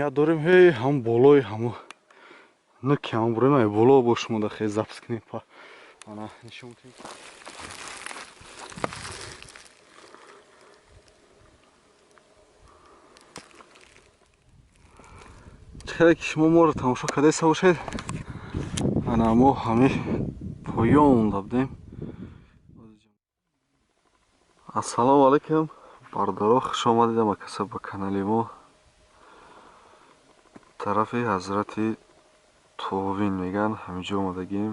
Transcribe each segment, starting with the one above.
Ният дорем ҳей ҳам болои ҳамо нуки ҳам бурем, ай боло бо шумо да хе запис кунем, ана нишон кунем. Хеле ки шумо моро тамошо кардаиста бошед, ана мо ҳами поён монда будем. Ассалому алайкум, бародаро, хуш омадед ҳамакаса ба канали мо. Тарафи ҳазрати Товин меган, ҳаминҷо омадагим.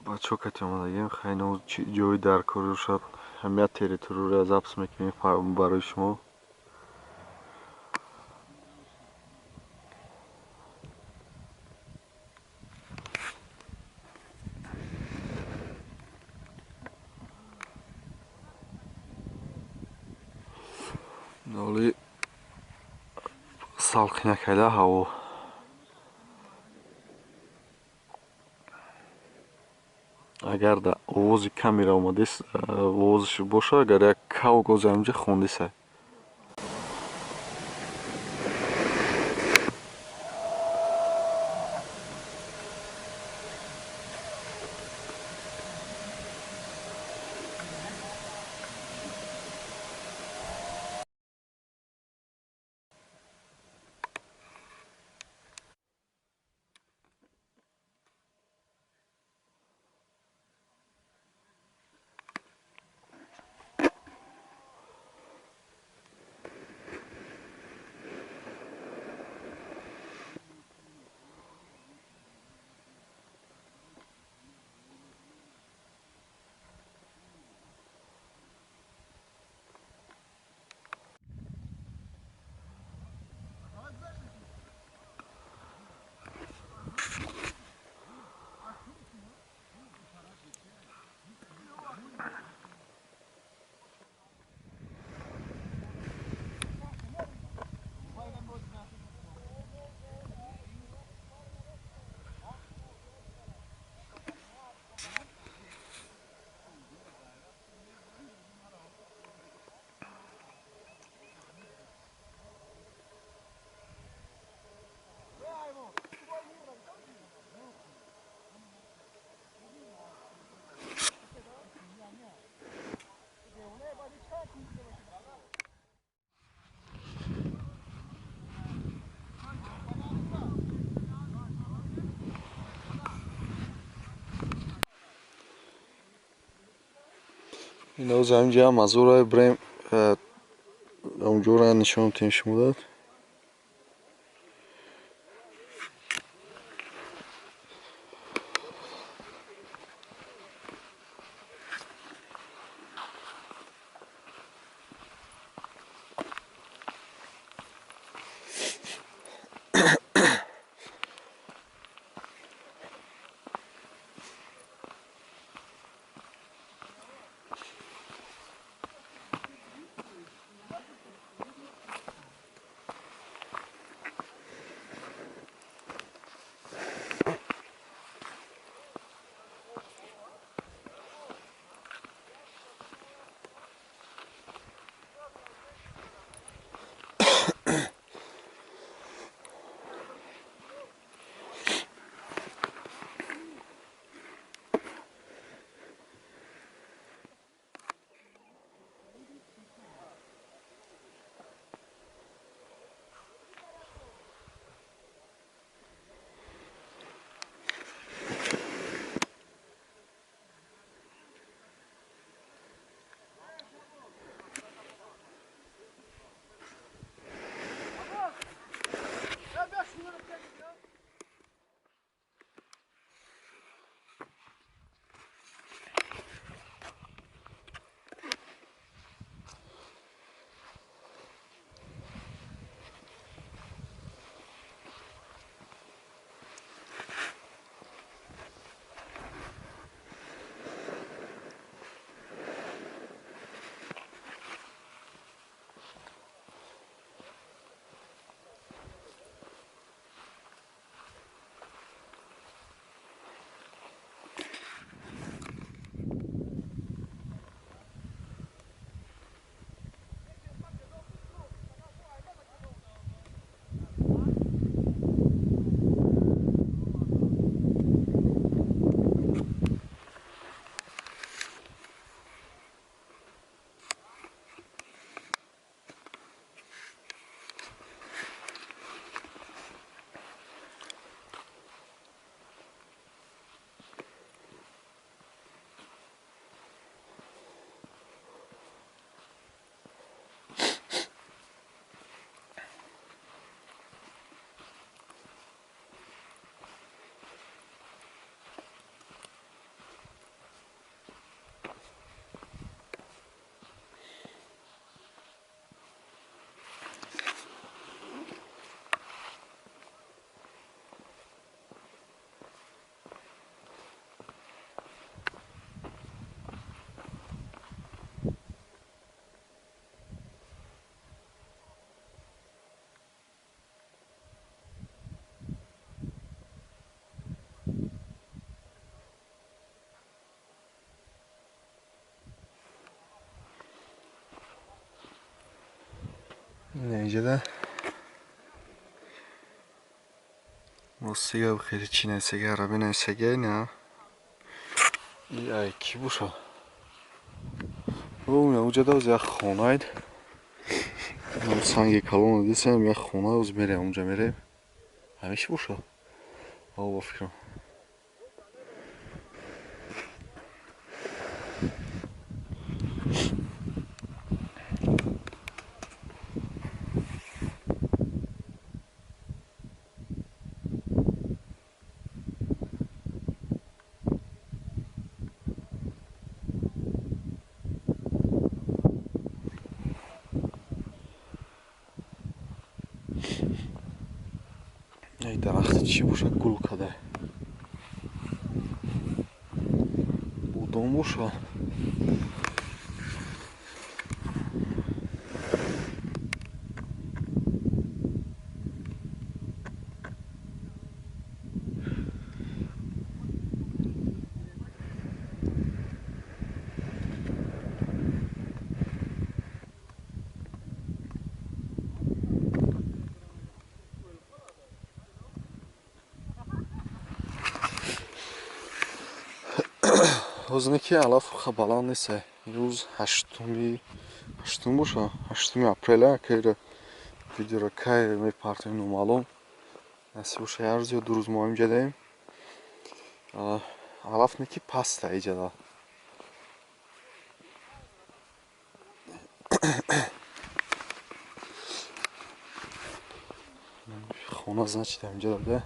Бачаҳо кати омадагим. Хайно ҷои даркорӣ шуд, ҳамия территорияро запис мекунем барои шумо. Ноли салқина карда ҳаво. Агар да овози камера омадест, овозаш боша, агар як кавгози ҳаминҷа хондиса. Иноз ҳаминҷа мазура брем, онҷора нишон тем шумо дад. Инҷода ростига хеле чӣ нависага, арабӣ нависага, на и ай кӣ боша? Уҷада оз як хонаед, санги калон дисем, як хона, оз мерем, унҷа мерем. Ҳамин чӣ боша? Ба фикрам дарахти чӣ боша, гул када, бодом боша. Ҳозине ки алаф баланд нест. Рӯз ҳаштум боша, 8 апреля, кайра видеоро кай мепартоем номаълум. Насиб боша як рӯз ё 2 рӯз мо инҷадаем. Алаф не ки паста иҷада. Хона значит инҷада буда.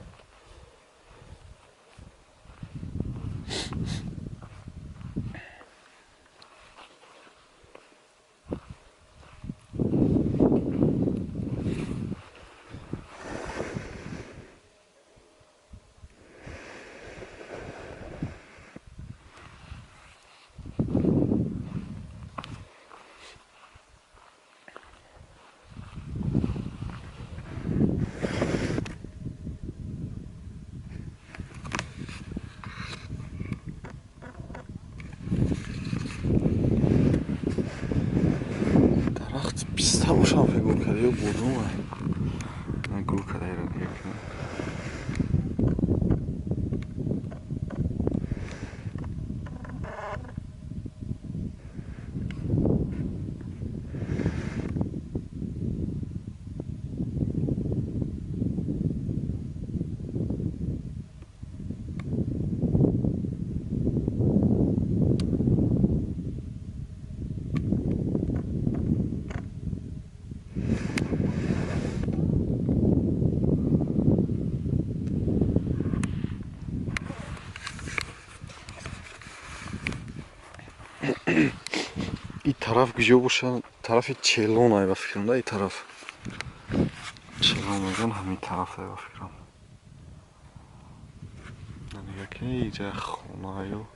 Писта бошам фе гул када ё бодума гул када ира дига кунам. И тараф куҷо боша? Тарафи Челон ай ба фикрам, да, и тараф Челон мегӯян, ҳамин тараф ай ба фикрам. Нига ки иҷа хонааю.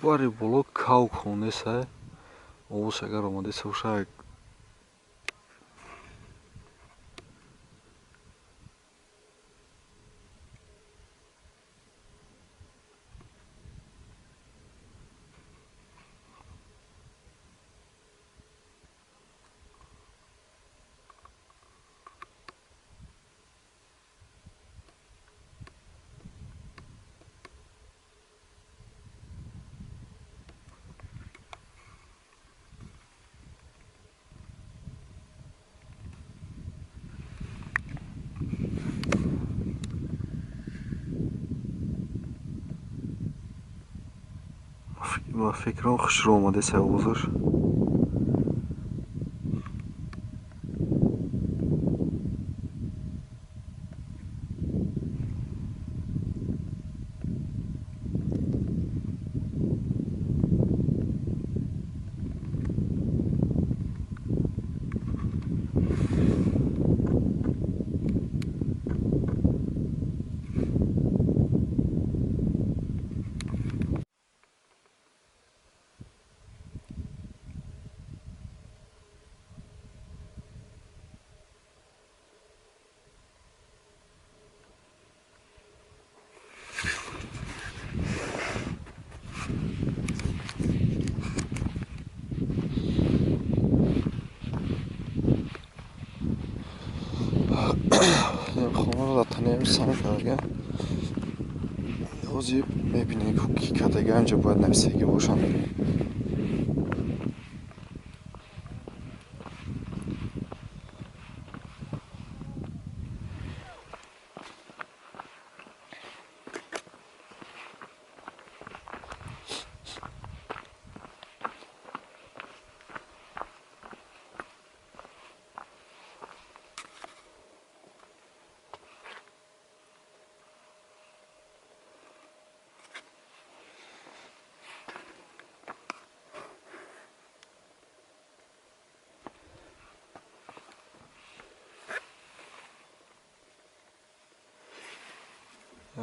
Бари боло кав хонеса, овоз агар омадеса боша. Ба фикрам хушро омадеса овозаш. Санг кардага. Ҳозир мебинем ки кардага, инҷа бояд нависагӣ бошанд.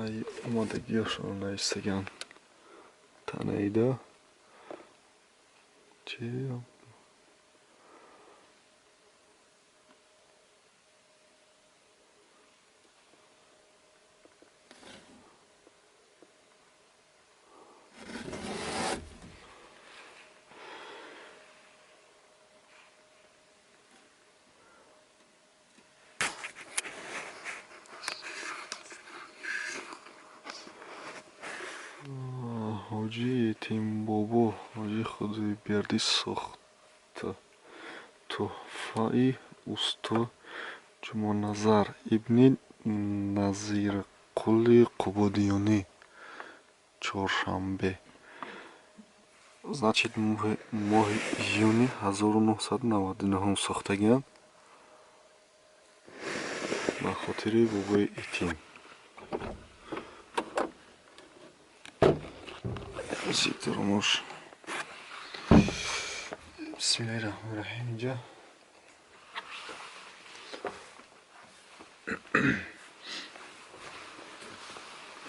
Ай омадагиашонро нависаган танаида чи Ҳоҷи Ятимбобо, Ҳоҷи Худойбердӣ сохта. Тӯҳфаи усто Ҷумъаназар ибни Назирқули Қубодиёнӣ. Чоршанбе. Значит, моҳи июни 1999 сохтагиам ба хотири бобои Ятим. Зикрмош. Бисмиллаҳи раҳмони раҳим. Инҷа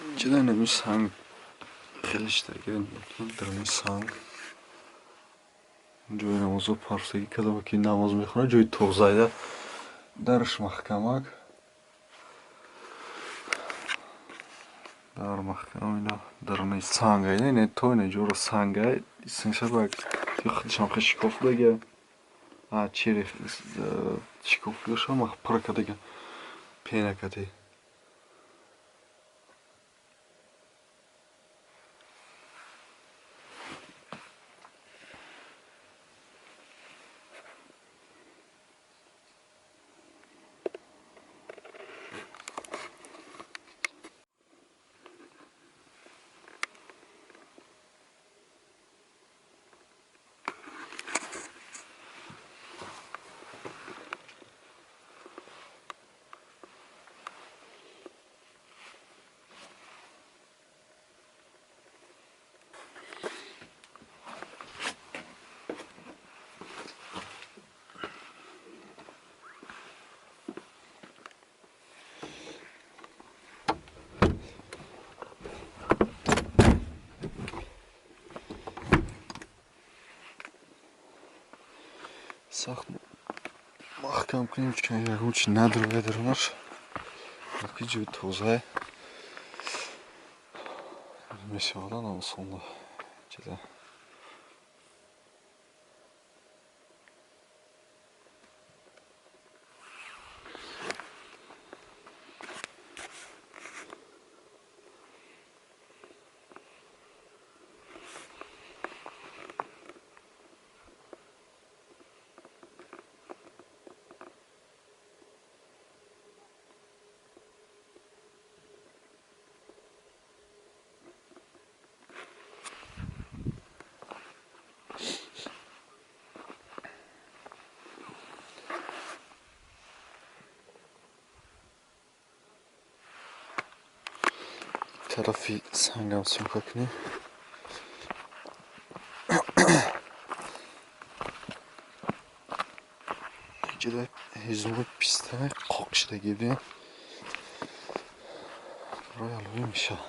инҷа нами санг хеле шитага, даруни санг ҷои намозо парсагӣ кардам, ки намоз мехонад, ҷои тозаида, дараш маҳкамак, дар маҳкам ина даруни санг айна, ина то ина ҷоро санг ай, сангшабак худашам хеле шикоф дага, а чери шикоф дошам пур кардага пена кади. Сахт маҳкам кунем, чун ягон чи надрове дарунаш, ки ҷои тозае мешавада намосонда чиза. Тарафи сангам съёмка кунем. Инҷа ҳезумои писта қоқ шудагӣ бибин, барои аловӣ мешавад.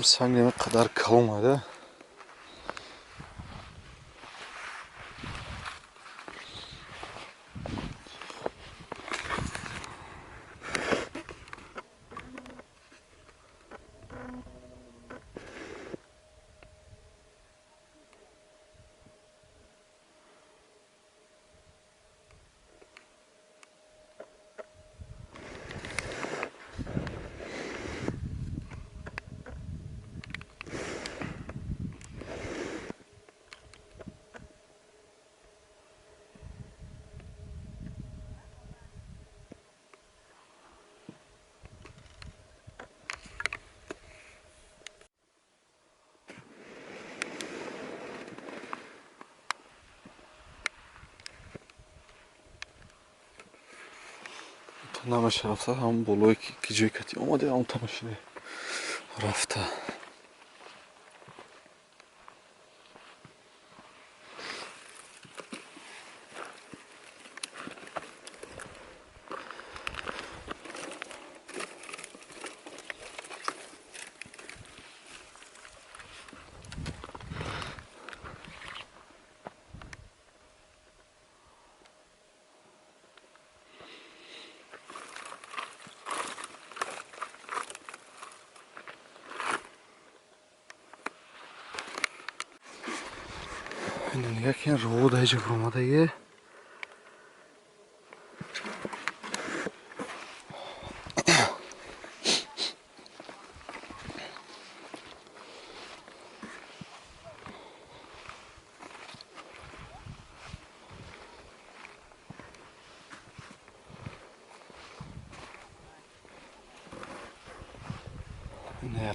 Санг қадар калон ада. Намаша рафта, ҳам болое ки ҷои кати омаде, ҳам тамашиде рафта. Нигоҳ кун, роҳ даҷа буромадагӣ.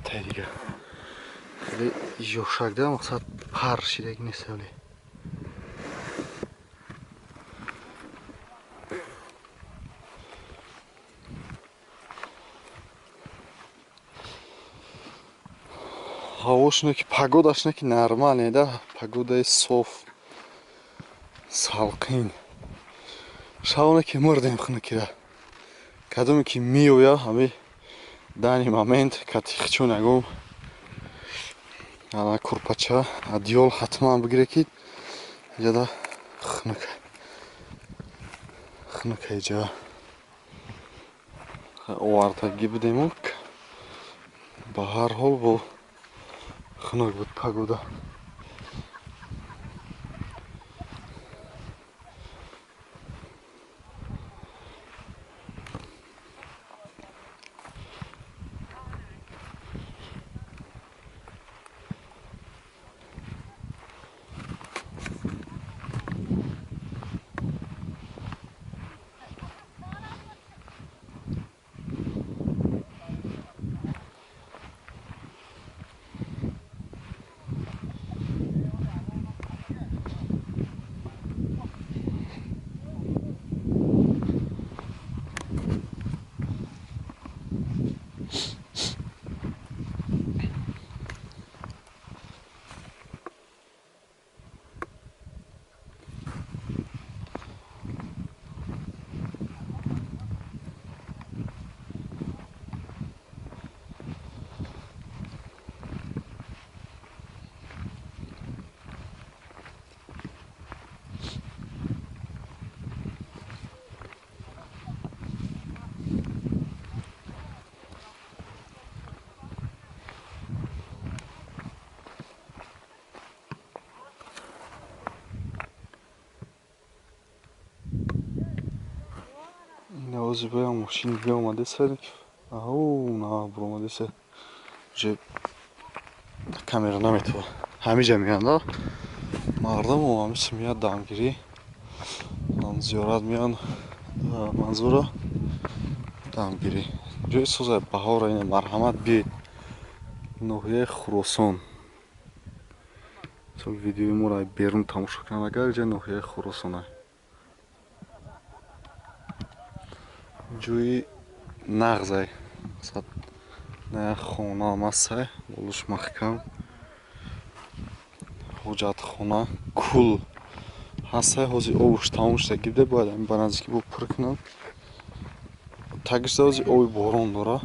Тай дига. Хеле ёшакда мақсад пар шидаги нест вале. Ҳавош не ки погодаш не ки нормале да, погодаи соф, салқин. Шавоне ки мурдем хунукира. Кадоме ки меоя ҳами дани момент катихчун ягон ана курпача адиёл ҳатман бигире ки иҷода хунука. Хунука иҷа. Овардагӣ будему ба ҳар ҳол бо хунук буд погода. Ози боям мошин биомадеса, ау на буромадеса, уже камера наметова. Ҳамиҷа меянд, мардум ҳамиса меяд дамгирӣ, зиёрат меянд манзура дамгирӣ. Ҷои соза баҳора ина марҳамат биед. Ноҳияи Хуросон. Мисол видеои моро берун тамошо кунанд агар иҷа ноҳияи Хуросона. Ҷои нағзай, мақсад на хона масай, болуш маҳкам, ҳоҷатхона, кул ҳастай. Ҳозир обуш тамом шуда гирде, бояд ҳамин ба наздикӣ бо пур кунам. Тагишда ҳозир оби борон дора.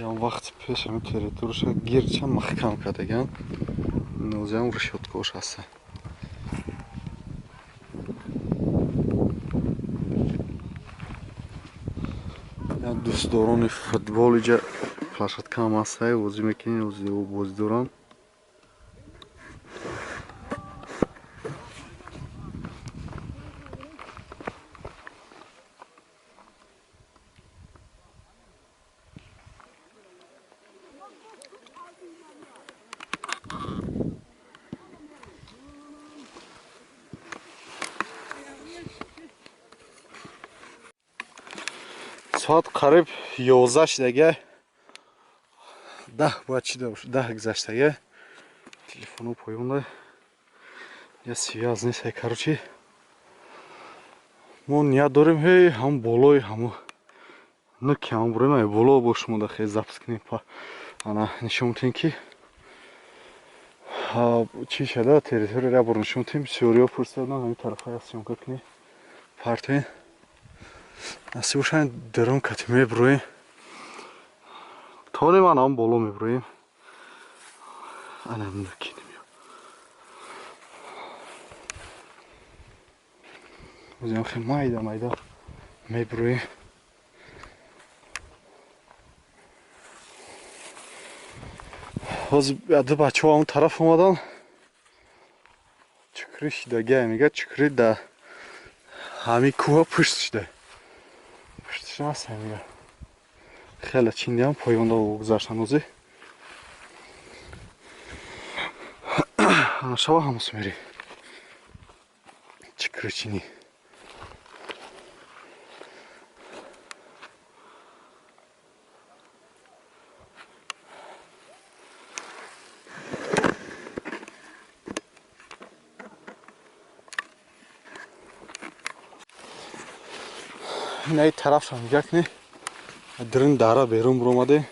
Ям вақти пеш ҳамин территорияша гирча маҳкам кардаган. Нозиам решёткаош ҳаста. Дӯстдорони футбол иҷа площадкаам ҳастай, бозӣ мекунем, бозӣ дорам. Соат қариб 11 шидага, 10 бояд чида бошад, 10 гузаштага. Телефону поёнда, я связ нест. Короче, мо ният дорем ҳей ҳам болои ҳамо нуки ҳам бурем, ай боло бо шумо да хе запис кунем, ана нишон метем ки чӣ шада территорияро бур нишон метем. Бисёриҳо пурсида ҳамин тарафа я съёмка кунем, партоем. Насиб бошад, дарун кати мебуроем, тонем ана ҳам боло мебуроем. Ана нукинем, озиам хе майда майда мебуроем. Ҳозир ду бачаҳо он тараф омадан, чукри шидагия мега, чукри да ҳамин кӯҳа пушт шуда, пуштиш аст мега. Хеле чиндиам поёнда гузаштан озӣ. Ана шава ҳамос мери чукри чини. Инаи тарафшам нигоҳ кунед, дрин дара берун буромадем,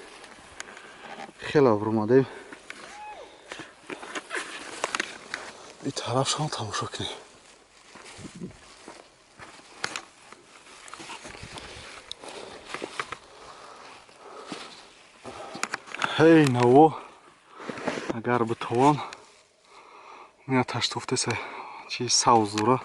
хеле буромадем. И тарафшам тамошо кунед. Ҳей наво, агар битавон ина таштуфтеса чи савз дора.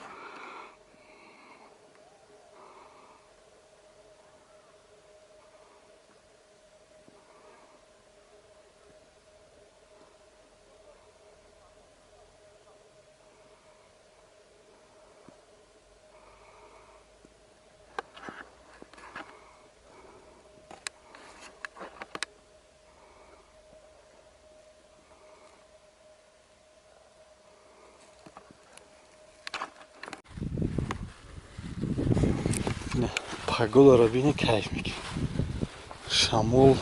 Погодаро бини, кайф мекунӣ. Шамол,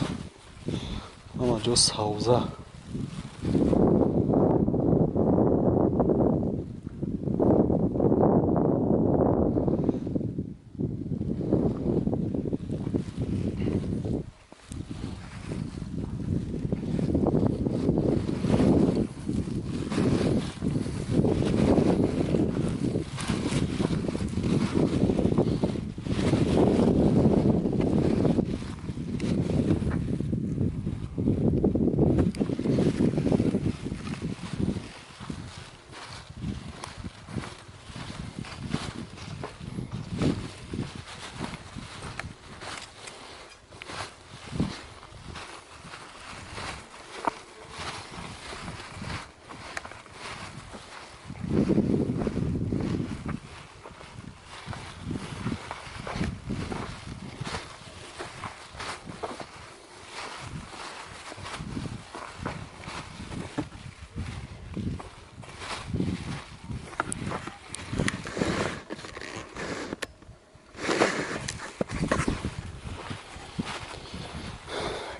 ҳама ҷо савза.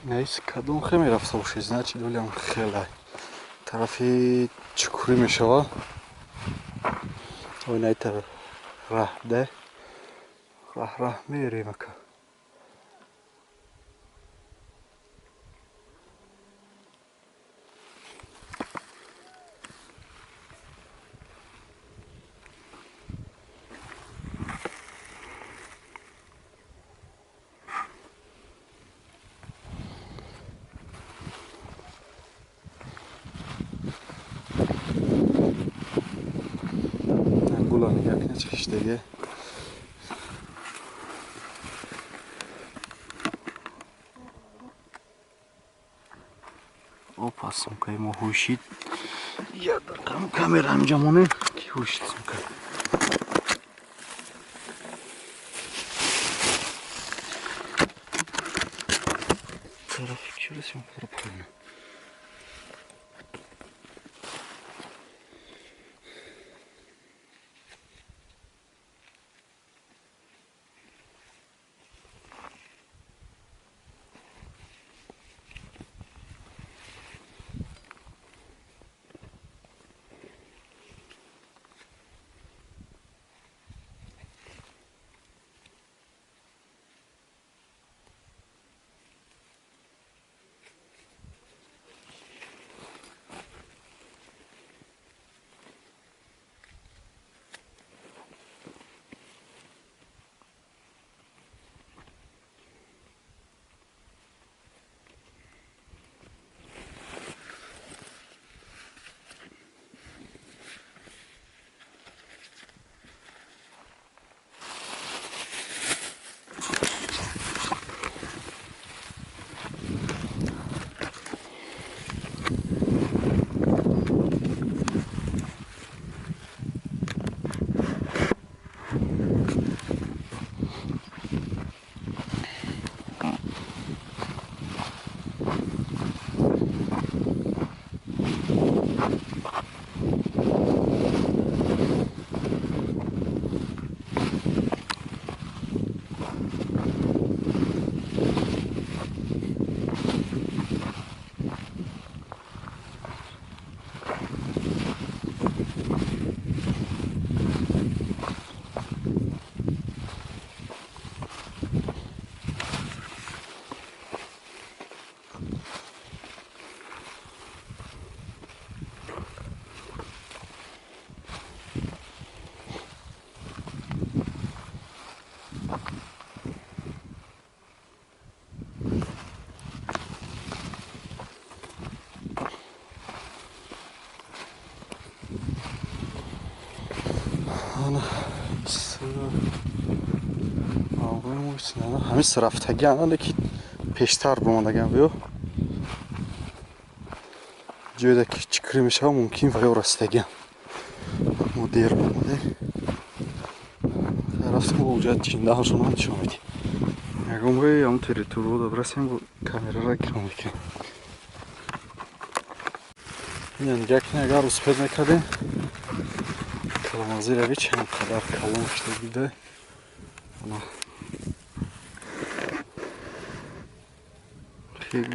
Наис кадом хе мерафта бошед, значит долям хелай тарафи чукурӣ мешава. Ой, най тараф раҳ да раҳ раҳ мерем ака. Гула нигоҳ кунед, чӣ хиштаге. Опа, сумкаи мо ҳушид. Я дақиқа камера ҳаминҷа монем, ки ҳушид сумка. Тарафи чиро съёмкаро правильно. Ҳамин рафтаги ана, леки пештар бимондаган вё ҷойда ки чикрӣ мешава, мумкин ва ё расидагиам. Мо дер бимодем, рафтем оҷа ҷиндаҳашонам нишон медиҳем. Ягон бори ҳамн территорияро бирасем, камерара гирон мекунем. Ина нигоҳ кунед, агар успед мекардем, каломазирави чанд қадар калон шуда буда.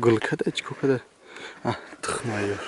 Гул када, чико када? Тухмайёр.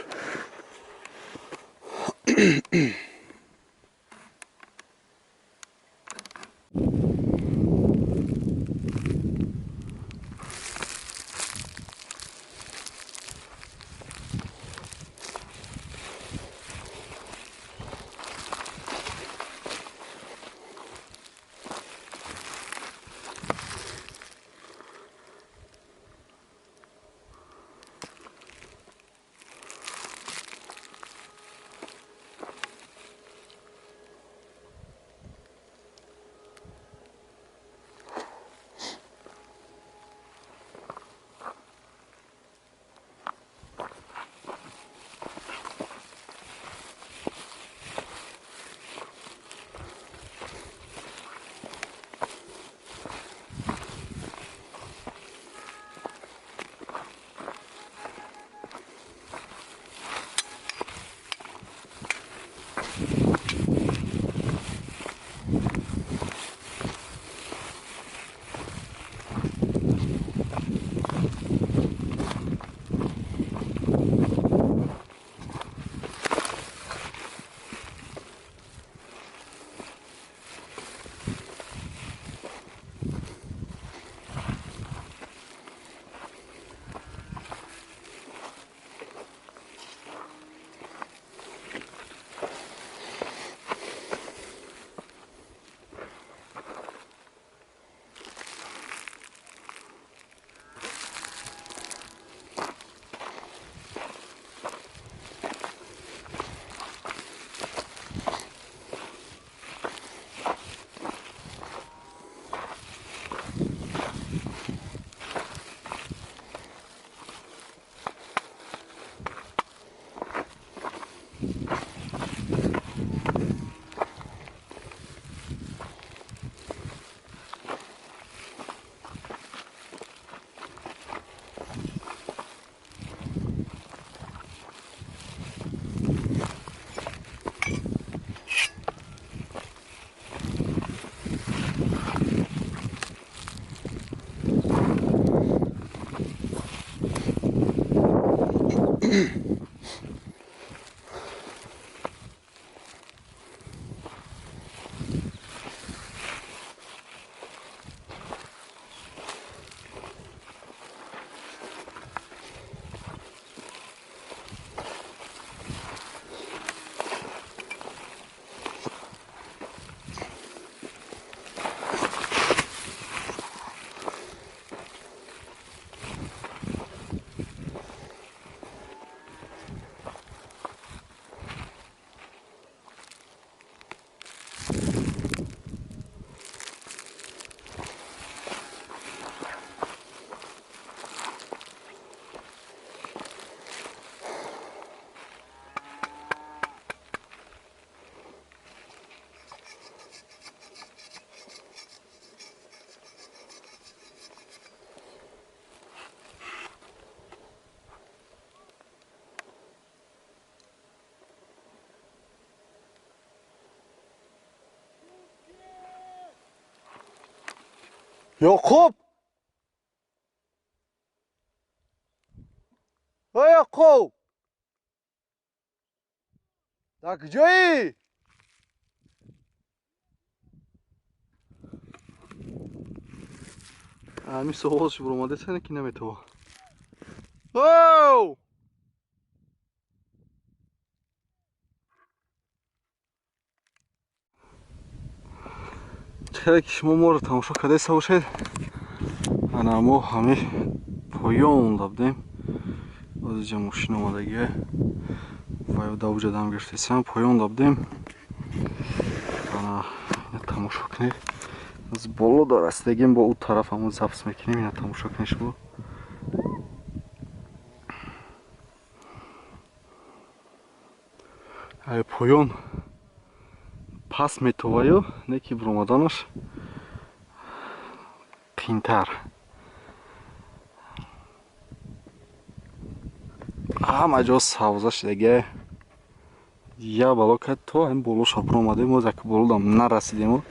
Ёқуб! Ой, Ёқуб! Дар куҷоӣ? Ҳамин суолш буромадесане ки наметава. Оу! Хеле ки шумо моро тамошо кардаеста бошед, ана мо ҳамин поён монда будем. Озиҷа мошин омадагия ва давҷа дам гирифтесам, поён да будем. Ана ина тамошо кунед. Аз боло да расидагим, бо ӯ тараф ҳамон запис мекунем. Ина тамошо кунед шумо. Ай поён пас метоваю, не ки буромаданаш қиинтар. Ҳама ҷо савза шудагия. Я бало кард то ҳамин болоша буромадем, боз як болодам нарасидему.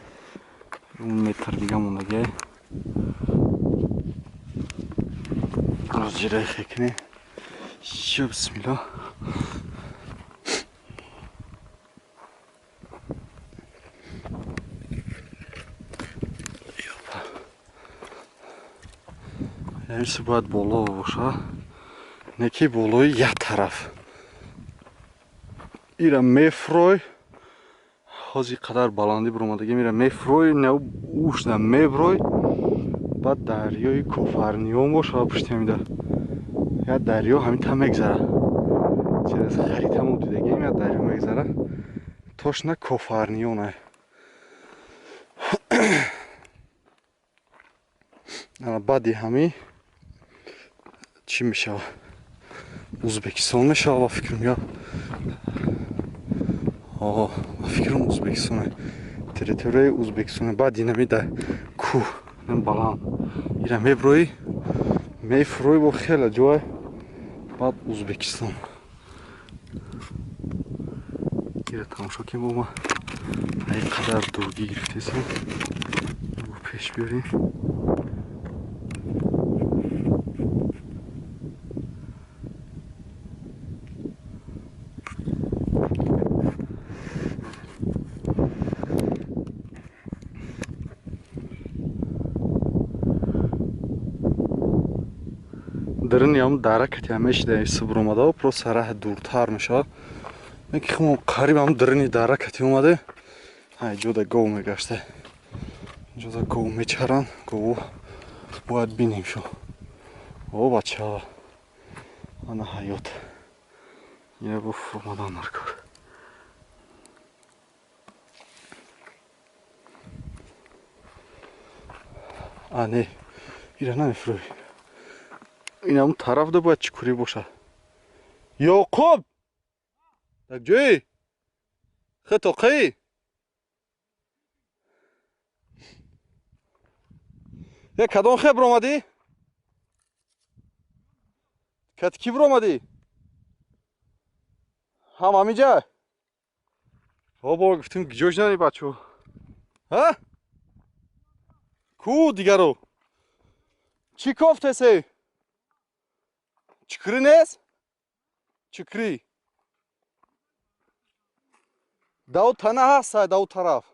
Метр дига мондагия. Ҷираи хекне. Ё бисмиллоҳ. Ҳамиси бояд боло боша, не ки болои як тараф. Ира мефрой, ҳозир қадар баландӣ буромадагим, ира мефрой, не ушда меброй, баъд дарёи Кофарниён боша пушти ҳамида. Як дарё ҳамин та мегзара. Через харита мо дидагим, як дарё мегзара. Тошна Кофарниён. Ана баъди ҳамин чӣ мешава? Узбекистон мешава, ба фикрам, я. Ба фикрам Узбекистон. Территорияи Узбекистон. Баъди инами да кӯҳ, баланд. Ира меброӣ, мефурӯӣ бо хеле ҷой, баъд Узбекистон. Ира тамошо кунем, бо ма ай қадар дургӣ гирифтесам. Бо пеш биёрем. Дарин ям дара кати ҳамешида субр омада, просто раҳ дуртар мешавад. Ки хмо қариб ҳам дарини дара кати омаде. Ай ҷода гов мегашта. Ҷода гов мечаранд, гову бояд бинем шо. О бача. Ана ҳаёт. Я бо фурмадан наркор. А не, ира намефурӯй. Ин ҳамун тараф да бояд чӣ курӣ бошад. Ёқуб! Так ҷӯй? Хе тоқӣ? Е кадом хе биромадӣ? Кати кӣ биромадӣ? Ҳам ҳаминҷа? Бобо гуфтем ҷош нари бачо. Ҳа? Ку дигаро? Чӣ кофтесе? Чикрӣ нест? Чикрӣ. Дау тана ҳаст, дау тараф.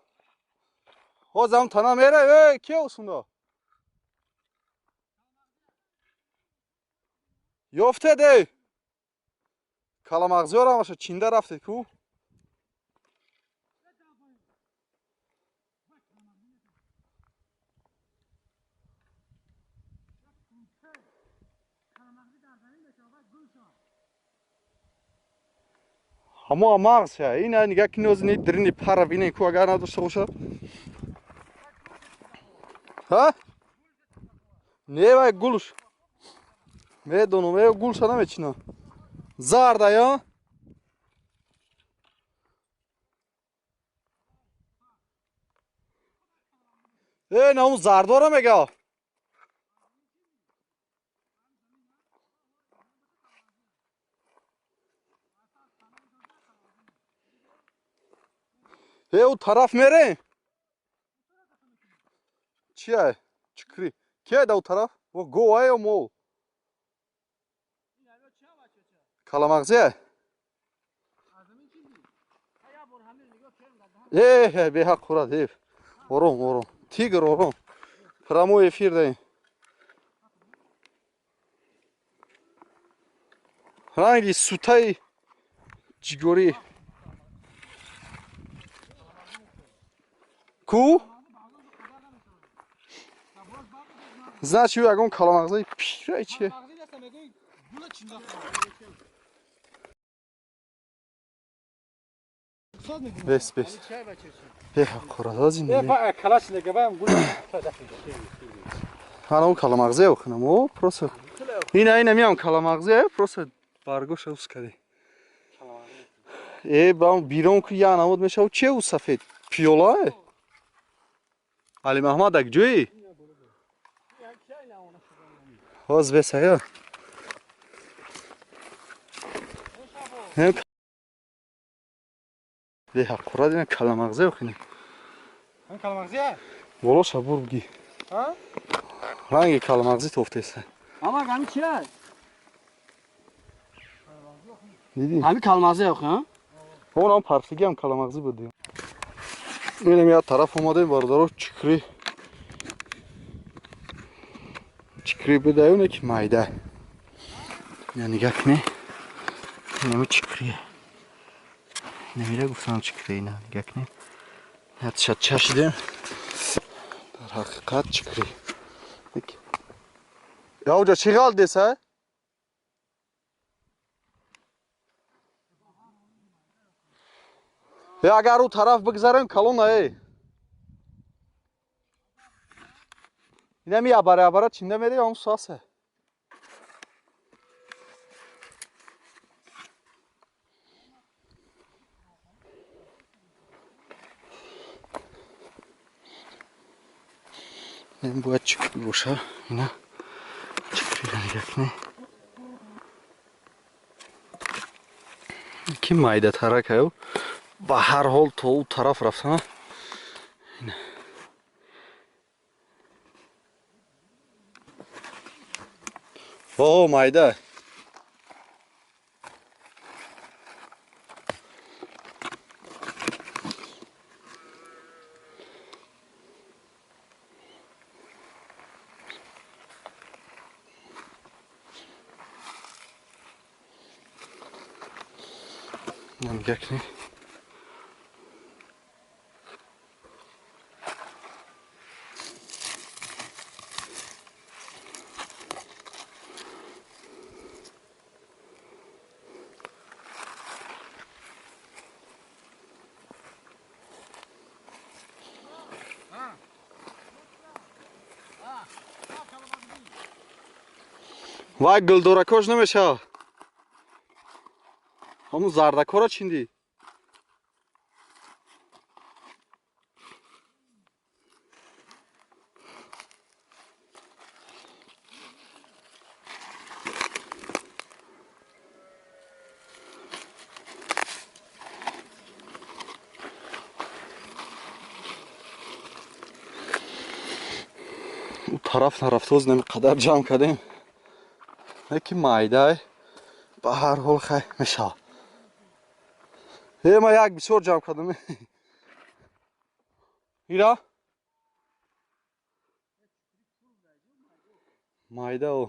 Ҳозам тана мера, э, ки осунда? Ёфтед, эй? Каламағзиёр ҳамаша чинда рафтед ку? Ҳамо мағз ша. Ина нигаҳ кини ози ни дрини пара бинен ку агар надошта бошад. Ҳа? Не вай гулш. Медонам, э гулша намечинам. Зарда ё? Э, на он зардора мега. Э, у тараф мерем? Чия? Чикри. Кия да у тараф? Во гова ё мол? Каламағзия? Э, беҳақ хӯрад, ҳеф. Ором, ором. Тигр, ором. Прямой эфир даем. Ранги сутаи ҷигорӣ. Ку? Значит, ягон каламағзаи пирай чие? Бес, бес. Беҳақ хӯрад, аз ин. Ҳана он каламағзия охинам, о, просто. Ина, ина миам каламағзия, просто баргоша ус кади. Э, ба бирон ку я намуд мешав, че у сафед? Пиёла? Али Маҳмад ак ҷӯй? Ҳоз бес ая. Беҳақ хӯрад, ина каламағзия охинам. Каламағзия? Болоша бур бигӣ. Ранги каламағзӣ тофтеса. Ама ҳами чия? Дидӣ? Ҳами каламағзия охи, ҳа? Он ҳам парфигӣ ҳам каламағзӣ буд. Инам як тараф омадем, бародаро, чикрӣ. Чикрӣ будаю, не ки майда. Ина нигаҳ кунед. Инами чикрӣ. Инамира гуфтам чикрӣ, ина нигаҳ кунед. Ятша чашидем. Дар ҳақиқат чикрӣ. Я уҷа чӣ ғалт деса? Э, агар ӯ тараф бигзарем, калона, э. Инами абара абара чинда мере, ам суасе. Ин бояд чикрӣ боша, ина чикрира нигаҳ кунед. Ки майдатарак аю, ба ҳар ҳол то ӯ тараф рафтан. Ина. О, майда. Нигоҳ кунед. Вай гулдоракош намешавад. Ҳамун зардакҳоро чиндӣ? Тараф нарафтоз намеқадар ҷамъ кардем. Не ки майдай, ба ҳар ҳол хай мешавад. Ма як бисёр ҷамъ кардам. Ира? Майда о.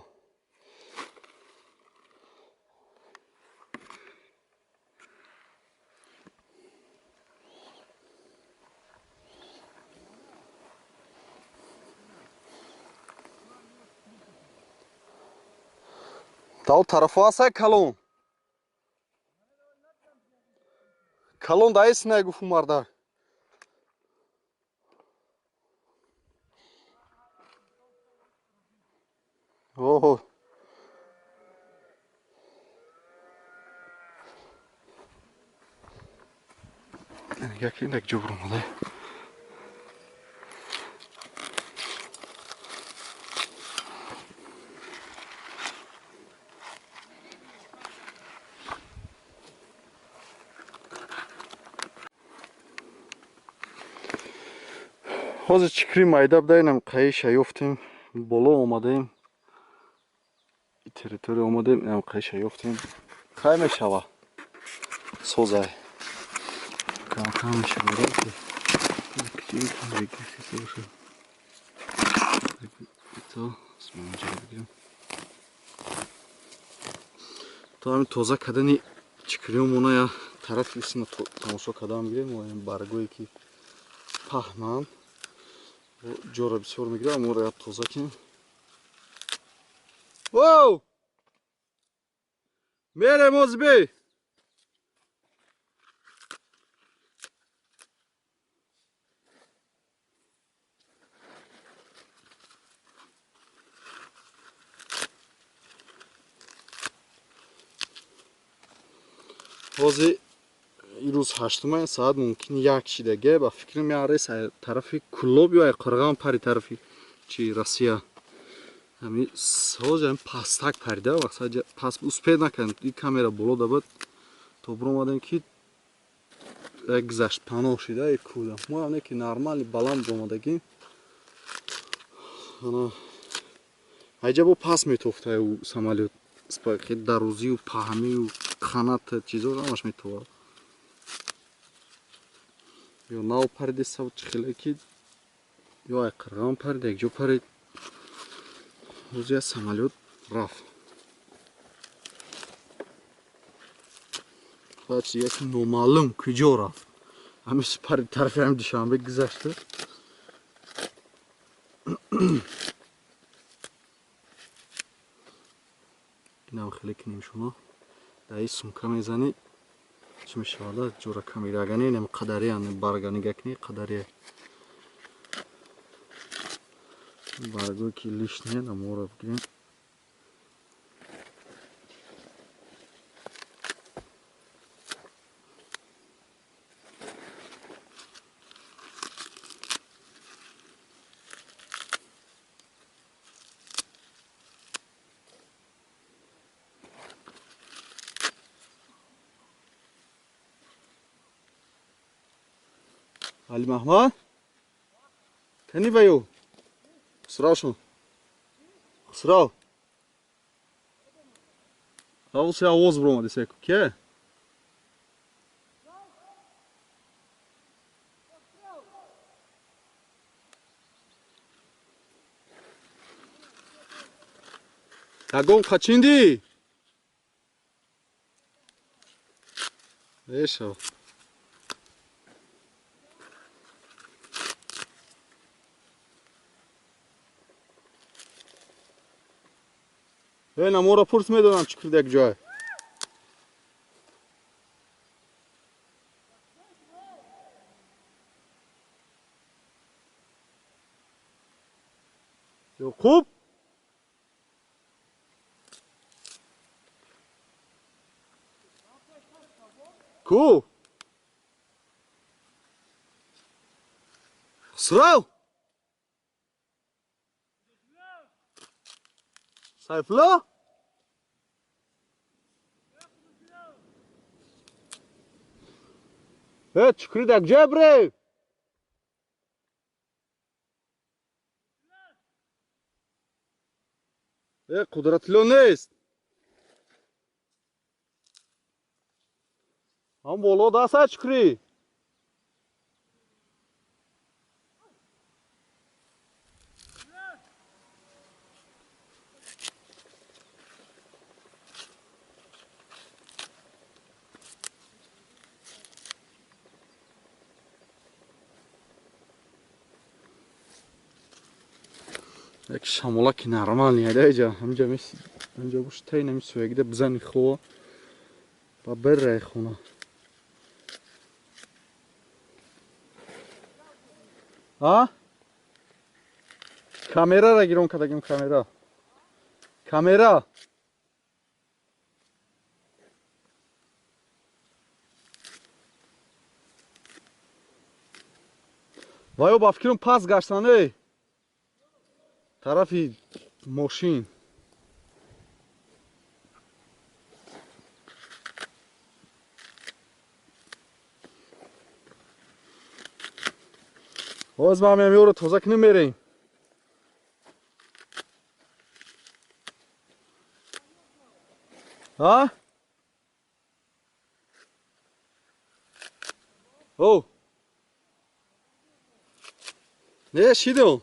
Та тарафо ҳастай калон. Калон даис нагуфу мардак. Оҳо. Яке инак ҷо буромада. Ҳозир чикри майда будаинам қаиша ёфтем, боло омадаем. Территория омадаем, инам қаиша ёфтем. Хай мешава. Созай. Кам-кам мешава. То ҳамин тоза кардани чикриёмона я тарафи исма тамошо кардан бигирем, баргое ки паҳнанд. Ҷора бисёр мегирам, моро як тоза кунем. Воу! Мерем озбе! Ҳозир ирӯз ҳаштума соат мумкин як шидаге ба фикрам я рейс тарафи Куллоб ё Қурғон пари тарафи чи Россия. Ҳами ҳозир ҳами пастак парида вақт пас успед накардем. И камера боло дабад то буромадем ки як гузашт паноҳ шида и куда. Мо ҳам не ки нормали баланд буромадагӣ. Ана айҷа бо пас метофта ӯ самолёт. Спа дарозию паҳмию қанат чизо ҳамаш метовад. Ё нав париди сав чихеле ки ё ай Қирғон парид, якҷо парид. Рӯзи я самолёт рафт. Баъд яки номаълум куҷо рафт. Ҳамин парид тарафи ҳамин Душанбе гузашта. Инам хеле кунем шумо. Дар ин сумка мезанӣ чӣ мешавад? Ҷора камирагани инам қадариян барга нига кунӣ қадария. Баргое ки лишние наморо бигирем. Али Маҳмад? Кани ваю? Хусравшон. Хусрав. Ҳавуси овоз буромади секу. Ке? Ягон қачинди? Мешав. Наморо пурс медонам чӣ кирд як ҷой. Ёқуб? Ку? Хусрав? Сайфулло? Э, чукри дар куҷо бирем? Э, Қудратулло нест. Ҳам боло даста чукри. Як шамола ки нормал неда иҷа, ҳамҷа мес, ҳамҷа буш тай нами суягида бизани хова ба беррай хона. А? Камерара гирон кардагим, камера. Камера. Вайо ба фикрум пас гаштан, эй. Тарафи мошин. Ҳоз ман меям ёро тоза кунем, мерем. А? О! Не, шидам.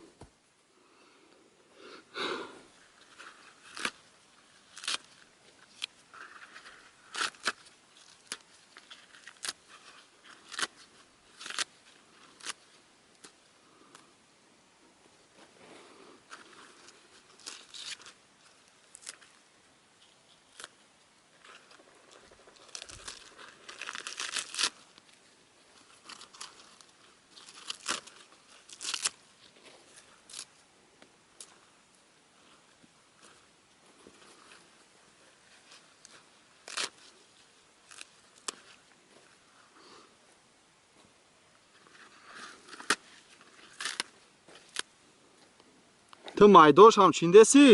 Ту майдош ҳам чиндесӣ?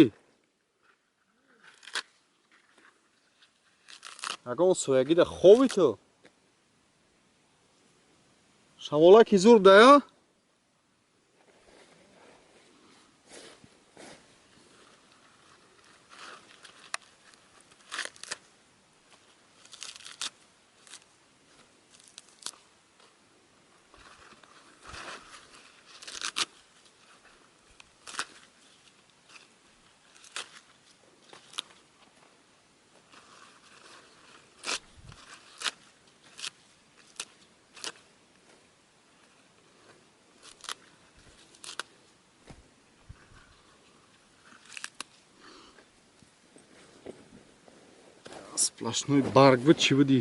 Ягон соягида хови ту? Шамолаки зур дая? Сплошной барг буд, чӣ будӣ?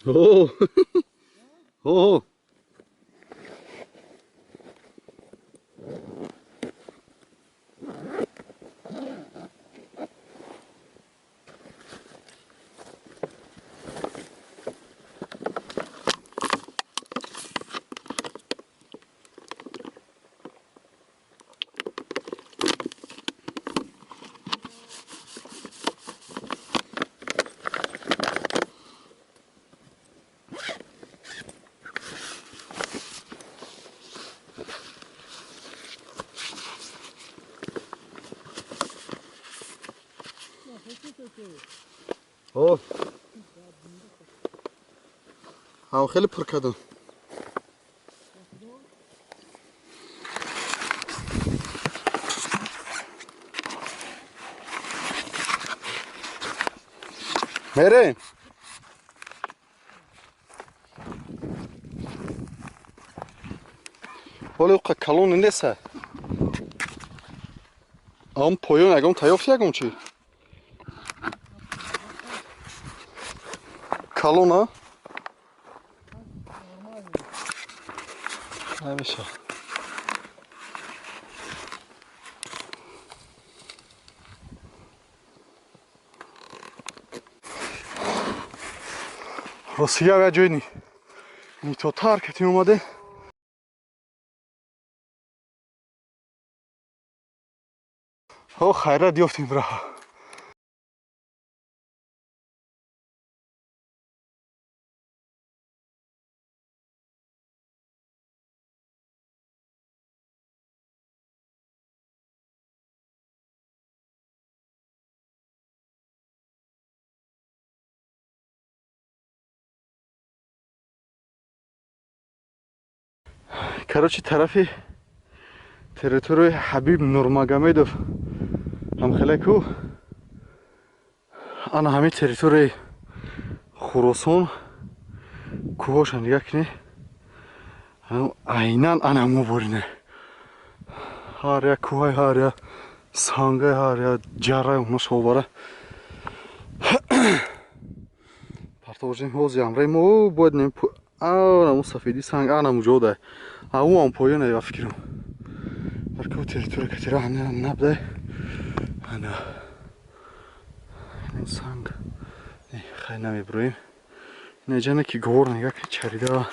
О! О! О! Ҳам хеле пур кардам. Мерем. Ҳоле уқа калон неса. Ам поён ягон таёфт ягон чӣ? Калона? Намеша. Ростига як ҷои нитотар кати омаде. О, хайрат ёфтем раҳа. Короче, тарафи территорияи Ҳабиб Нурмагомедов ҳамхела ку ана ҳамин территорияи Хуросон кӯҳоша нигаҳ кунӣ, айнан ана муборине. Ҳар як кӯҳай, ҳар як сангай, ҳар як ҷаррай оно шобара. Партовожем ҳози амраи мо бояд нем анаму сафеди санг анаму ҷодай. Ау ам поён ай фикрам. Дар ку территория катира набдай. Ана ин санг хай намеброем. Инаҷана ки говор нигаҳ ки чарида.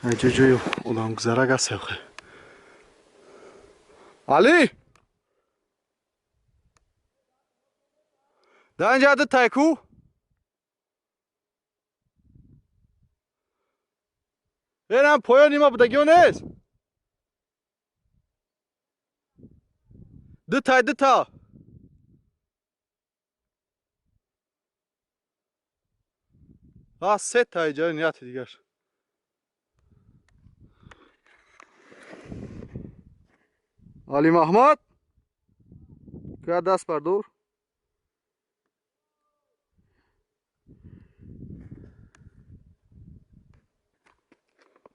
Ай ҷои одамгузарак аст охе. Али! Да инҷа ду тайку? Эрам поёни ма будагиё нест? Ду тай, ду та. А се тай ҷои нияти дигар. Али Маҳмад? Куя даст бардор.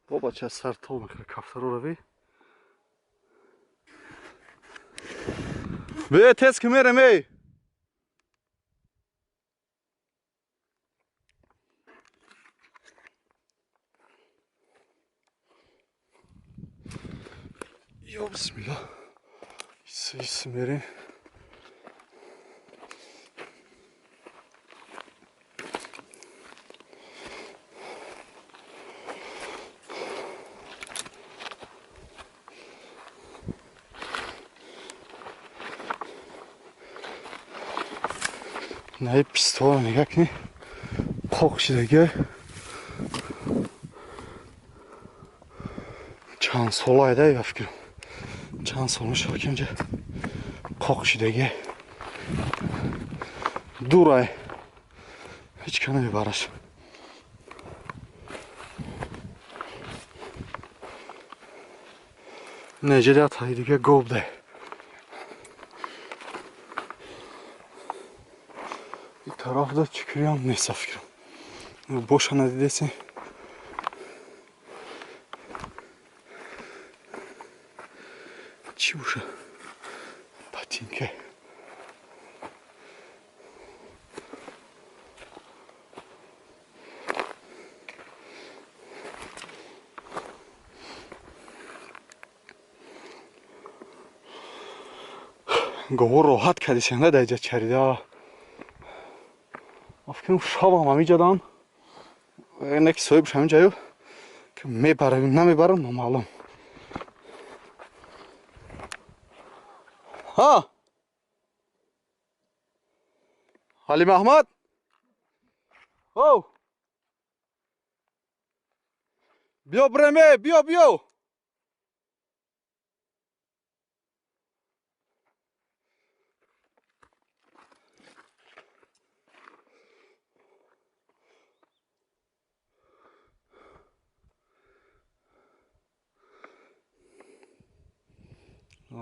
О, бача сар тол мекунад кафтаро рави. Бе, тез ки мерем, эй! Ё бисмилла. Ис мерем. Наи пистола нигаҳ кунӣ, қоқ шидаги чанд сола айда я фикрам чанд сол мешава ки инҷа қоқ шидаги дурай ҳеҷ ка намебараш. Неҷа таи дига гов дай. Тарафда чикриям нест фикрам. Боша надидеси. Чӣ боша? Ботинка. Говор роҳат кардисен да даиҷа чарида. Фикрам шабам ҳамиҷадан. Не ки соҳибш ҳамиҷаю ки мебарам намебарам номаълум. Ҳа? Али Маҳмад? Оу! Биё бирем, эй, биё, биё!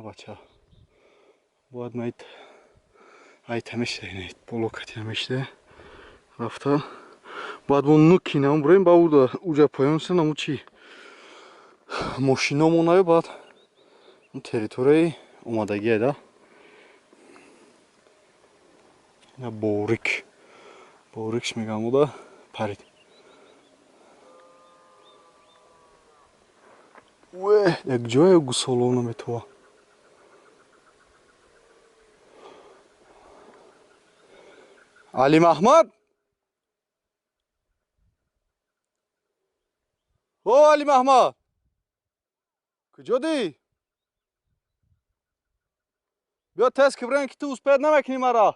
Бача, бояд майт айта мешта, ин боло кати мешта рафта. Бояд мо нуки нам бурем, ба уҷа поён сен аму чи мошино монаю, баъд территорияи омадагие да. Ина борик. Борикш мегам уда парид. Уе, як ҷое гусоло наметова. Али Маҳмад? О, Али Маҳмад! Куҷо дӣ? Биё тез ки бирем ки ту успеҳ намекунӣ мара.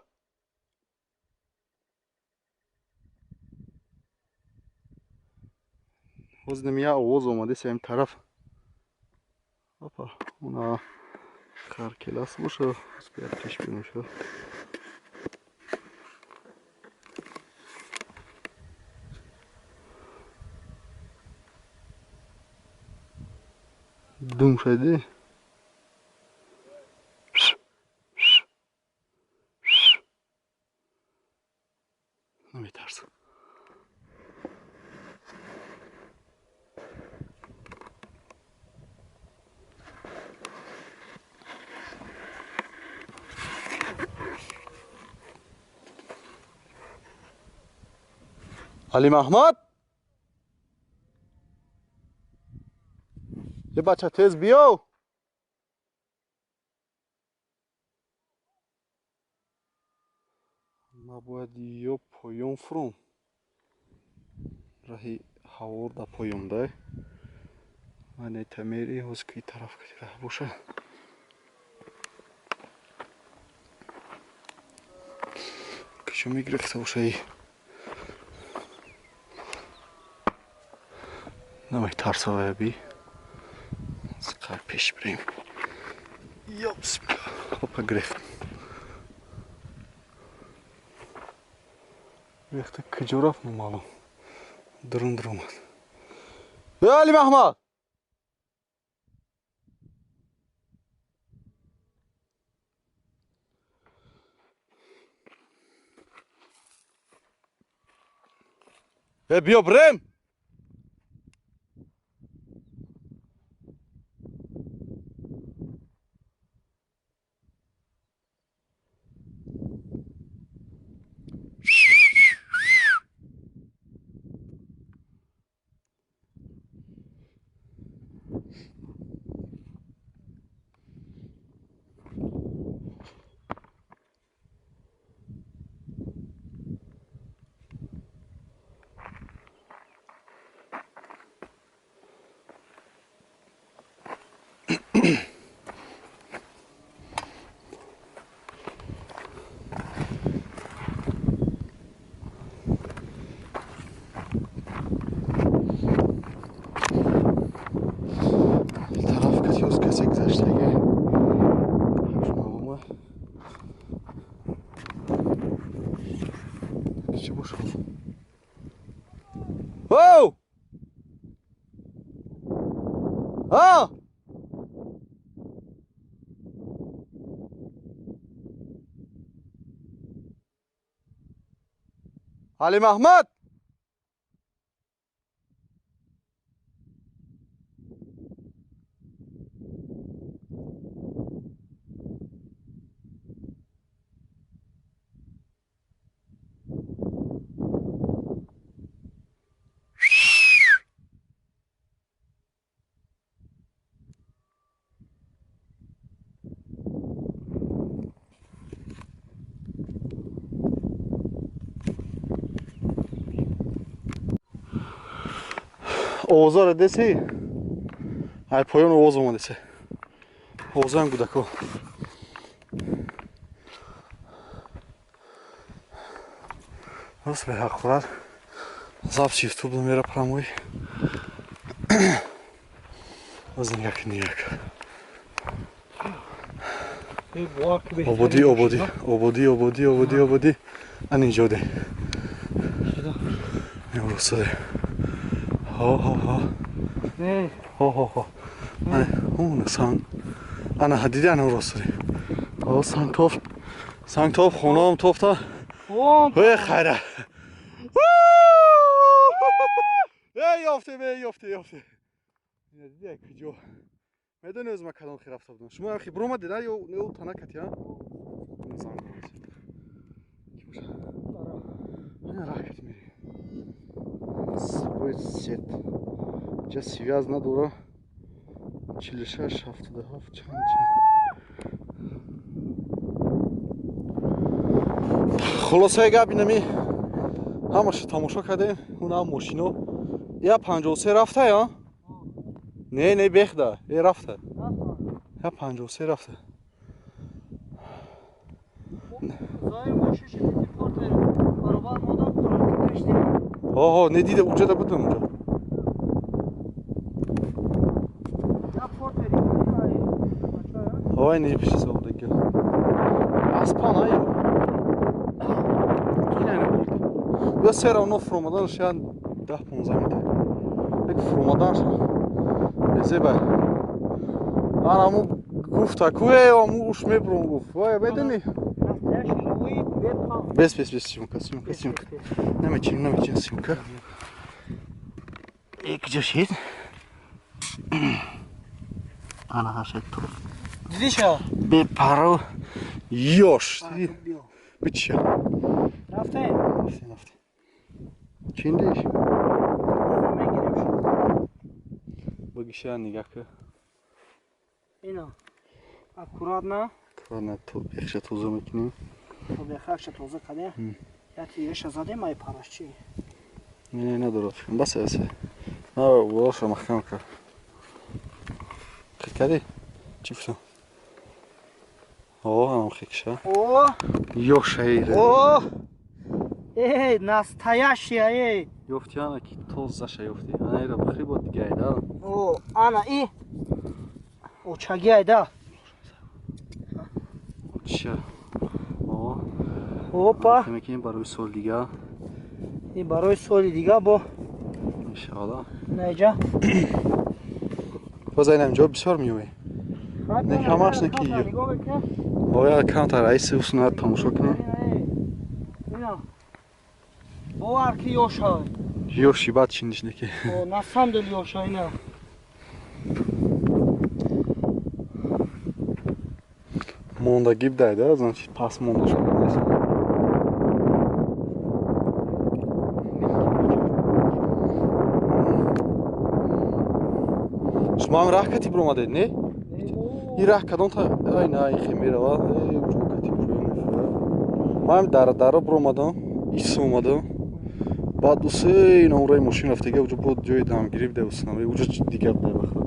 Ҳозир я овоз омадеса ин тараф. Опа, уна харкелас боша, успеҳ пеш бинуша. Дум шайди. Наметарсам. Али Маҳмад? Е бача тез биё. Ма бояд ё поён фуром. Раҳи ҳавор да поён дай. Мане тамери ҳоз ки тараф ки раҳ боша. Кичо мегирифта бошаи. Наметарсавая би. Қар пеш бирем. Ё бисмилла. Опа гирифт. Гирифта куҷо рафт номаълум. Дурун дуромад. Э Али Маҳмад! Э биё бирем! Оу! А! Али Маҳмад! Овозаро деси? Ай поён овоз омадесе. Овозаам гудако. Рост беҳаққурат. Запись YouTube мера прямой. Оз нигак нигак. Ободӣ ободӣ ободӣ ободӣ ободӣ ободӣ. Ан инҷо де. Росте. Ҳо ҳо ҳо. Ҳо ҳо ҳо. Ана ана диди ана росте. Ҳо сангтоф. Сангтоф хонаам тофта. Эй хайра. Эй ёфте, эй ёфте, ёфте. Диди куҷо? Медонӣ ӯз ма кадом хи рафта будам. Шумо хи буромадед ё не ӯ тана кати, а? сет. Ҷа связ надора. 46 77 чанд чанд. Хулосаи гап инами ҳамаша тамошо кардем. Уна мошино. Я 53 рафта я? Не, не бехда. Е рафта. Я 53 рафта. Оҳо, не дида, уҷада будам уҷа. Ой, не пиши совдаги. Аспан ай. Кинай набуд. Я все равно фромадан шан 10-15 минут. Як фромадан шан. Безеба. Ана му гуфта, куе, аму уш мебром гуфт. Вай, медони? Без, без, без, съемка, съемка, съемка. Намечим, намечим, съемка. Е, куҷо шид? Ана ҳашет ту. Дидиша? Бепаро ёш. Бича. Рафте? Рафте, рафте. Чиндиш? Багиша нигаҳ ка. Ино. Аккуратно. Аккуратно то бехша тоза мекунем. То бехша тоза кардем. Я тиреша задем ай параш чи? Не, надорад. Бас бас. На, болаша маҳкам кар. Хит кардӣ? Чӣ гуфтам? О, анам хикша. О! Ёшаи. О! Эй, настоящая, эй! Ёфти ана ки тозаша ёфти. Ана ира бихри бо дига айда. О, ана и очаги айда. Оча. О. Опа. Мекунем барои соли дига. И барои соли дига бо. Иншоалло. Наиҷа. Боз айнам ҷо бисёр меоӣ. Не ҳамаш не ки. Оя камтар раиси усунат тамошо кунем. Бовар ки ёша. Ёши баъд чиндиш неки. О, на самом деле ёша ина. Мондагӣ бидай да, значит пас монда шуда нест. Шумо ҳам раҳ кати биромадед, не? Ин раҳ кадом та ай на ин хе мерава, э уҷо кати поён мефурад. Ман ҳам дар дара биромадам, ис омадам. Баъд усе ин омраи мошин рафтага уҷо бо ҷои дамгирӣ бидай уснам, уҷо дигар бидай бахта.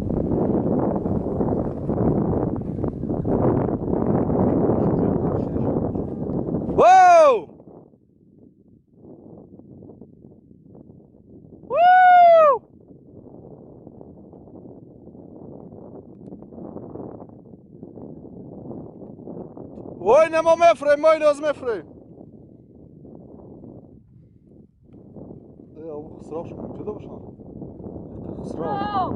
Воу! Вуу! Вой, немо мефрем, мой ноз мефрем. Хусрав шумо ҷудо бошам. Хусрав.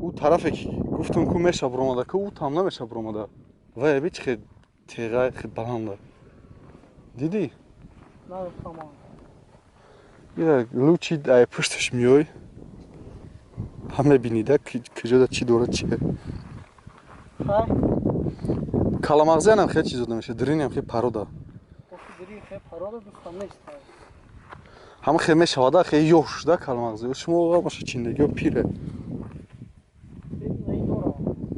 Ӯ тарафе ки гуфтам ку меша биромада, ку ӯ там намеша биромада. Вай аби чи хе теға хе баланда. Дидӣ? Нафаҳмам. Ира лучи ай пушташ миёй. Ҳам мебинида куҷода чӣ дорад чи. Хай. Каламағзианам хеле чизо намешавад, диринам хеле парода. Дирин хеле парода дӯстам нест. Ҳама хеле мешавада, хеле ёш да каламағзи. Шумо ҳамаша чиндагиё пире.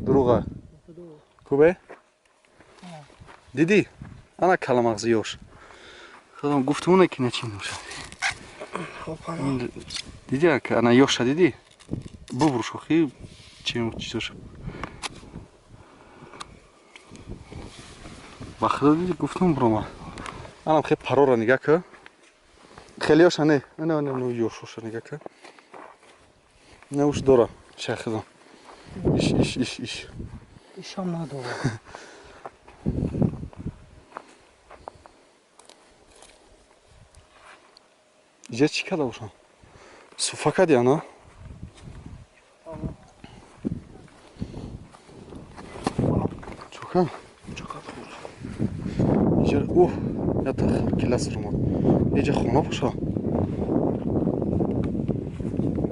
Дурӯға. Кубе? Дидӣ? Ана каламағзи ёш. Худам гуфтумоне ки начин бошад. Дидӣ ана ёша дидӣ? Бубруш охи чем чизоша. Ба худо диди гуфтум бирома. Анам хеле парора нигаҳ кар. Хеле ёша не, не, не, не ёшоша нигаҳ кар. Не уш дора, шайхизам. Иш, иш, иш, иш. Ишам надора. Иҷа чӣ карда бошам? Суфа кардӣ ана? Чӯка? Иҷа оҳ, ята килас румад. Иҷа хона боша.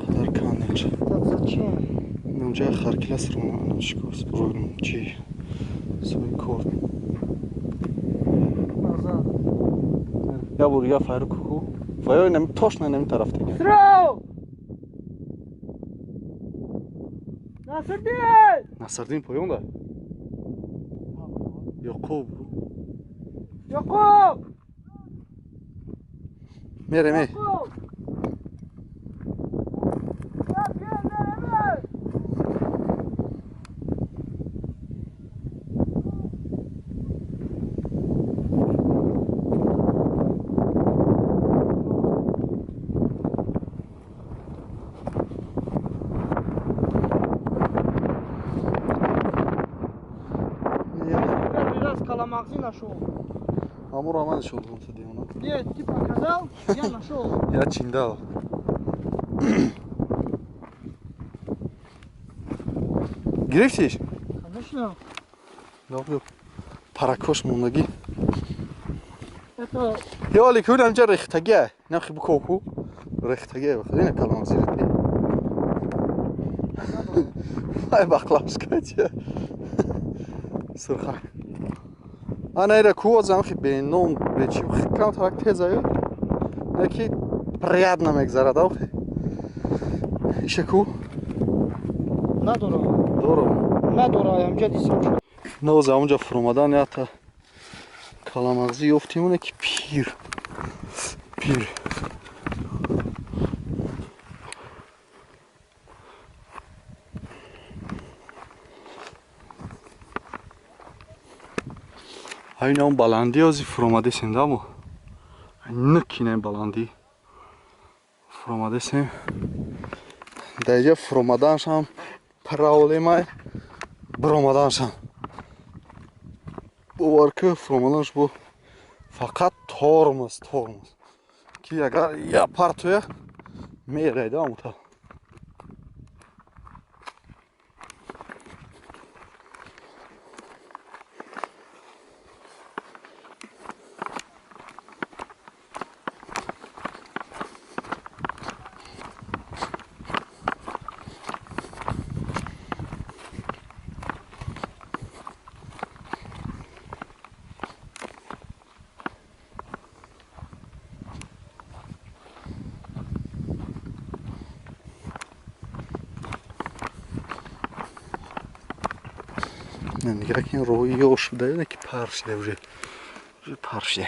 Қадар кан инҷа. Инҷа харкилас румад. Ана чикор, чи? Сои кор. Я бор я файру ку. Ваё инами точно инами тараф дига. Срав! Насрдин! Насрдин поён да? Ёқуб. Ёқуб! Мерем эй. Каламагзи нашел. Амур Аман нашел, он то. Нет, ты показал, я нашел. Я чиндал. Гирифтиш? Конечно. Да, паракош мондаги. Это... Я али кунам ҷа рехтагия. Нахи букоку. Рехтагия, бахад ина каламагзи рехтагия. Ай бақлашка ча. Сурха. Ана ира куозам хи беном бечи кам так тезаю. Неки приятно мегзарад охи. Иша ку? Надора. Дорам. Надора, амҷа дисам. Ноз амҷа фуромадан ята каламағзи ёфтим оне ки пир. Пир. Айн он баландӣ ози фуромадесем дамо. Нукинем баландӣ. Фуромадесем. Даиҷа фуромаданшам проблемай биромаданшам. Бовар ки фуромаданш бо фақат тормоз, тормоз. Ки агар я партоя мерайда амута. Нигоҳ кин роҳи ёш шуда, ки пар шуда уже. Уже пар шуда.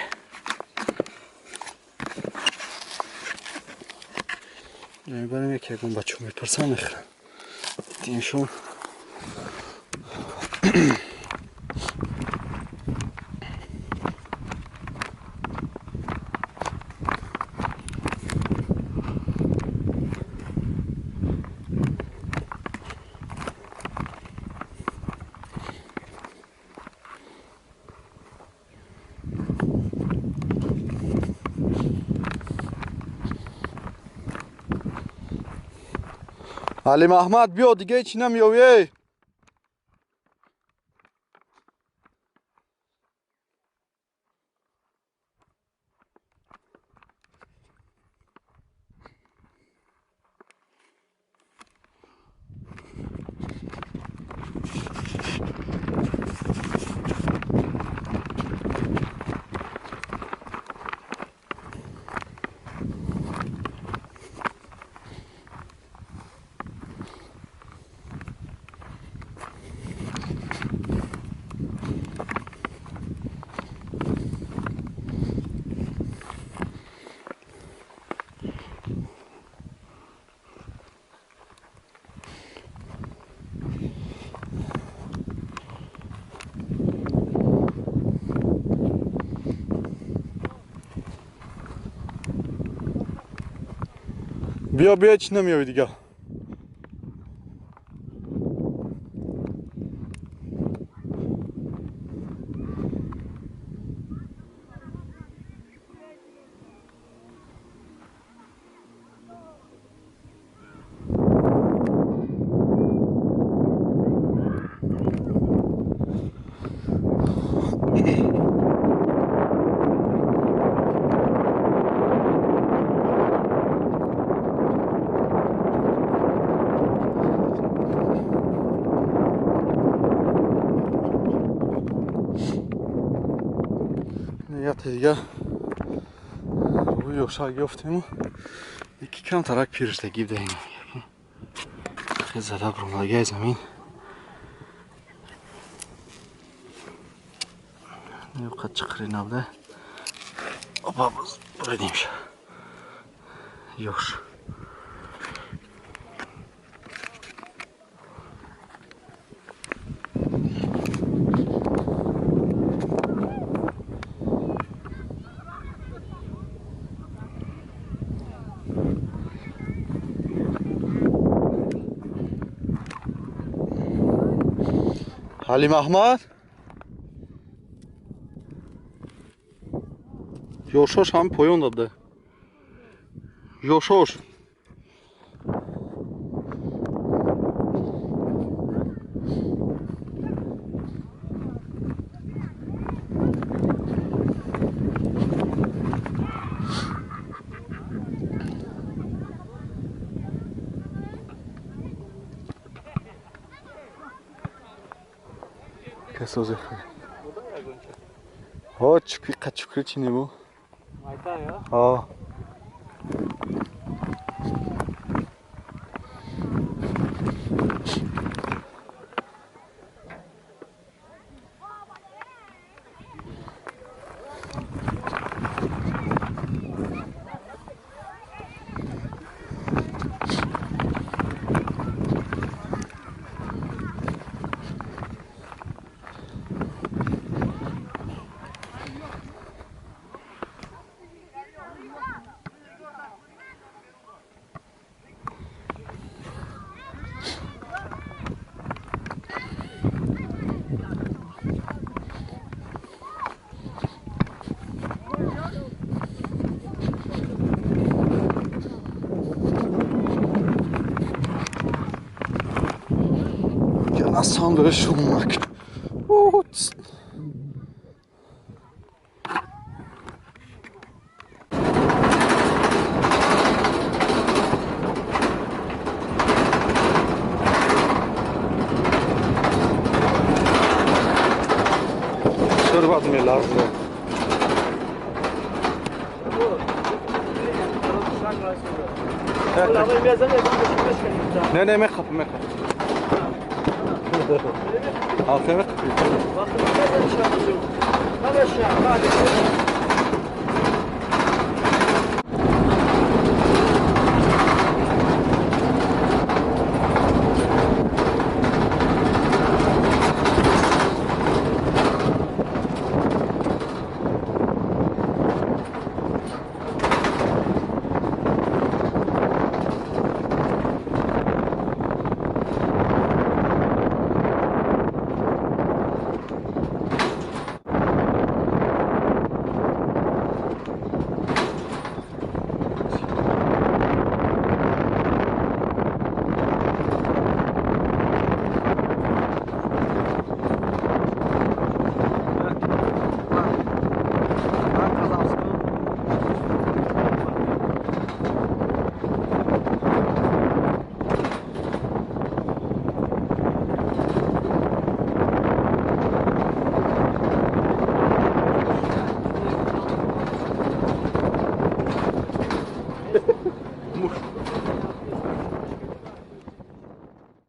Мебарем як ягон бачаҳо мепурсам мехӯрам. Диншон. Али Маҳмад биё дига ҳеч намеёвӣ. Биё, биё, ҳеч намеёвӣ дига. Дига ёшак ёфтему. Яки камтарак пирштагӣ буда. Хел зада бромадагиай замин. Қад чиқири набуда. Опа, боз буридимша. Ёш. Али Маҳмад ёшош ҳам поён дада. Ёшош. Касозе. Ҳо чукри қачукри чи небу? Ҳо. Насам шумак. Шырбат меларза. Не, не, мехап, мехап. Алфе мехап.